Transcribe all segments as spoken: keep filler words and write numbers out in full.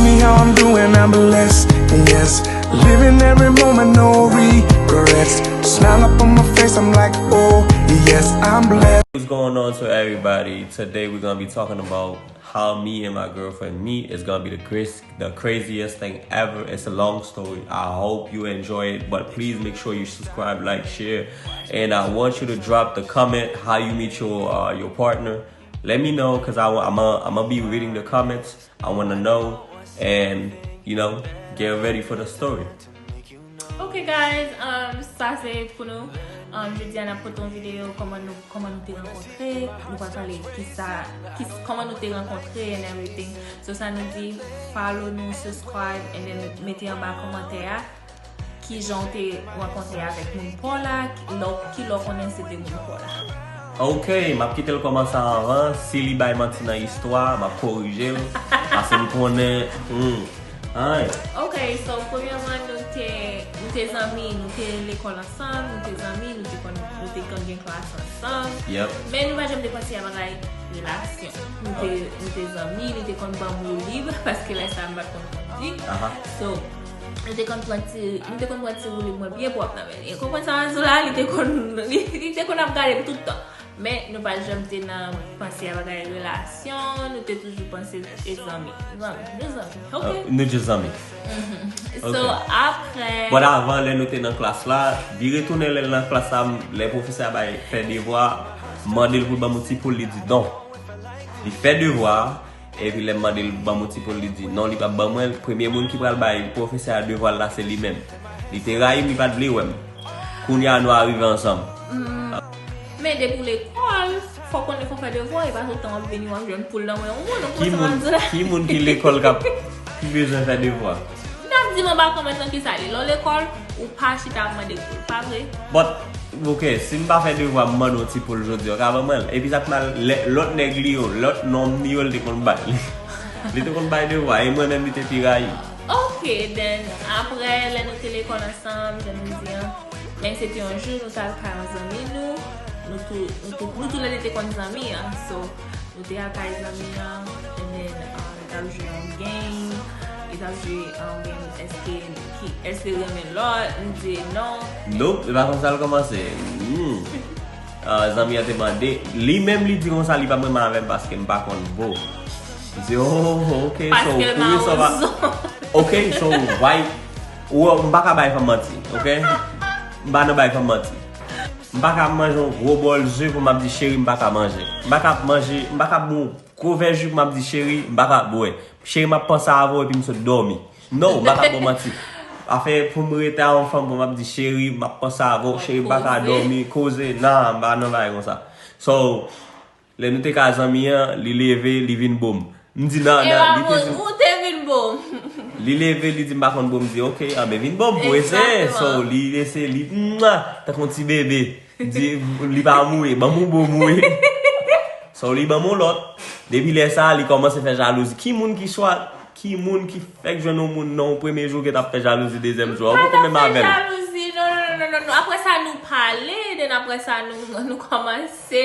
Me how I'm doing, I'm blessed, yes. Living every moment, no regrets. Smile up on my face, I'm like, oh, yes, I'm blessed. What's going on to everybody? Today we're gonna be talking about how me and my girlfriend meet. It's gonna be the crazy, the craziest thing ever. It's a long story. I hope you enjoy it, but please make sure you subscribe, like, share, and I want you to drop the comment how you meet your uh, your partner. Let me know, cause I wa- I'm gonna I'm gonna be reading the comments. I wanna know, and you know, get ready for the story. Ok guys, um, sa se pou nou. Um, jodi a n ap pote yon videyo kòman nou kòman nou te rankontre. Nou pral pale kisa kis kòman nou te rankontre and everything. So sa nou di, follow nou, subscribe, and then mete anba kòmantè a kijan w te rankontre avèk moun pa w la, ki lè w- ki lè w konnen se te moun pa w la. Ok, m ap kite l kòmanse anvan. Si li bay manti nan istwa, m ap korije l. Paske m konnen. Hmm. Ay. Ok, so premyèman nou te nou te zanmi, nou te lekòl ansanm, nou te zanmi, nou te konn nou te konn gen klas ansanm. Yep. Men nou pa janm te panse a bagay relasyon. Nou te nou te zanmi, li te konn ban m woulib paske lè sa a m pa t konn kondi. Aha. So nou te konn pran ti nou te konn pran ti woulib mwen byen pwòp nan men li. Konprann sa m ap di w la, li te konn li, li te konn ap gade m tout tan. Men nou pa janm te nan panse a bagay relasyon, nou te toujou panse e zanmi. Zanmi, nou zanmi. Ok. Uh, nou just zanmi. So apre But avan, lè nou te nan klas la, li retounen lè l nan klas la, lè pwofesè a bay fè devwa, mande l pou l ban m yon ti poul, li di non. Li fè devwa a, epi lè m mande l ban m yon ti poul, li di non, li p ap ban mwen l. Premye moun ki pral bay pwofesè a devwa l la, se li menm. Li te rayi m, li pa t vle wè m. Kounye a nou arive ansanm. Men depi w lekòl, fò w konnen fò w fè devwa, e pa tout tan w ap vini w ap jwenn poul nan men yon moun. Ou Ki konprann sa m moun, ap di w la? Ki moun ki lekòl k ap ki bezwen fè devwa? M t ap di m anba kòmantè nan kisa li. Lè w lekòl, ou pa chita ap mande poul, pa vre? But, ok, si m pa fè devwa, m mande yon ti poul jodi a, w ka ban mwen l? Epi sa k mal, lè- lòt nèg li yo, lòt nonm li yo, li te konn bay. Li te konn bay devwa, e mwen menm li te pi rayi. Ok, then apre lè nou te lekòl ansanm, jan nou di an, men se te yon jou nou t al kay yon zanmi nou, nou tou nou tou nou tou lè de te konn zanmi an, so nou te al kay zanmi an, and then um, li t ap jwe yon game, li t ap jwe yon game, èske ki èske renmen lòt, m di non. Nope, e pa konsa l kòmanse. Hmm. Ah, zanmi an te mande, li menm li di konsa li p ap renmen avè m paske m pa konn bo. M di, oh, ok, so Paske l pou sa pa mawozo. Ok, so why ou wè, m pa ka bay fanm manti, ok? M pa nan bay fanm manti. M pa ka manje yon gwo bòl ze pou m ap di cheri m pa ka manje. M pa ka manje, m pa ka bwè yon gwo vè ji pou m ap di cheri m pa ka bwè. Cheri m ap panse avè w epi m sot dòmi. No, m pa ka ba w manti. Afè pou m rete a yon fanm pou m ap di cheri m ap panse avè w, cheri m pa ka dòmi, koze, nan, m pa nan bagay konsa. So, lè nou te ka zanmi an, li leve, li vin bo m. M di nan, E nan, pa li te moun, di ou te vin bo m. Li leve, li di m pa konn bo m, m di ok, anben vin bo m pou eseye. Exactement. So, li eseye, li, mwa, tankou yon ti bebe. M di, li pa mouye, ban m yon bo mouye. So, li ban m yon lòt. Depi lè sa, li kòmanse fè jalouzi. Ki moun ki chwa, ki moun ki fèk jwenn yon moun nan yon premye jou ki t ap fè jalouzi dezyèm jou a? Ou poko menm avè l. Jalouzi, non, non, non, non, non. Apre sa, nou pale, then apre sa, nou, nou kòmanse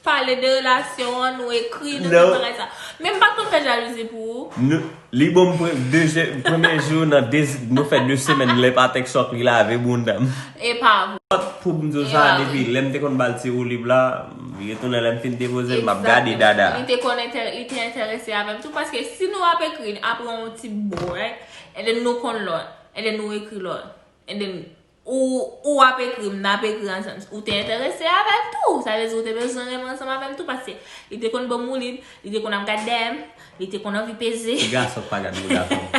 pale de relasyon an, nou ekri, nou Non. tout bagay sa. Men m pa t konn fè jalouzi pou ou. Nou, li bon pre, de, premye jou nan de, nou fè de semèn lè pa tèks sòk li lave bounda m. E pa vre. Pou m di w E sa, pa depi vre. Lè m te konn ba l ti woulib la, li retounen lè m fin depoze l, m ap gade dada. Li te konn enterese, li te enterese avè m tou, paske si nou ap ekri, apre yon ti bout, right? And then nou konn lòt, and then nou ekri lòt, and then ou, ou ap ekri m, n ap ekri ansanm. Ou te enterese avè m tou. Sa vle di ou te bezwen renmen ansanm avè m tou, paske li te konn ban m woulib, li te konn ap gade dèyè m, li te konn anvi peze. Ti gason k pa gad moun gason.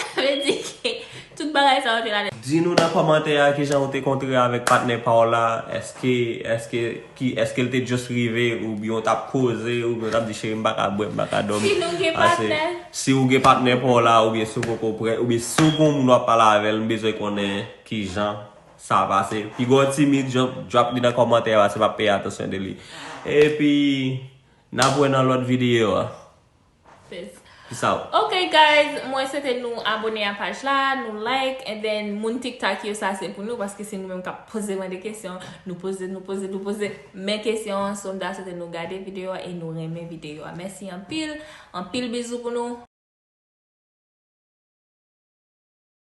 Sa vle di ke tout bagay sa yo te ladan. Di nou nan kòmantè a kijan ou te kontre avèk patnè pa w la, èske, èske, ki, èske l te just rive, oubyen w t ap koze, oubyen w t ap di cheri m pa ka bwè, m pa ka dòmi. Si nou gen Ase, patnè. Si ou gen patnè pa w la, oubyen si w poko prè, oubyen si w gen yon moun w ap pale avè l, m bezwen konnen kijan sa pase. Piga w timid, drop, drop li nan kòmantè a, paske m ap peye atansyon de li. Epi, n ap wè nan lòt videyo a. Peace. Peace out. Ok guys, mwen swete nou abone a paj la, nou like, and then moun TikTok yo sa se pou nou, paske se nou menm k ap poze mwen de kesyon, nou poze, nou poze, nou poze men kesyon, so m ta swete nou gade videyo a e nou renmen videyo a. Mèsi anpil, anpil bizou pou nou.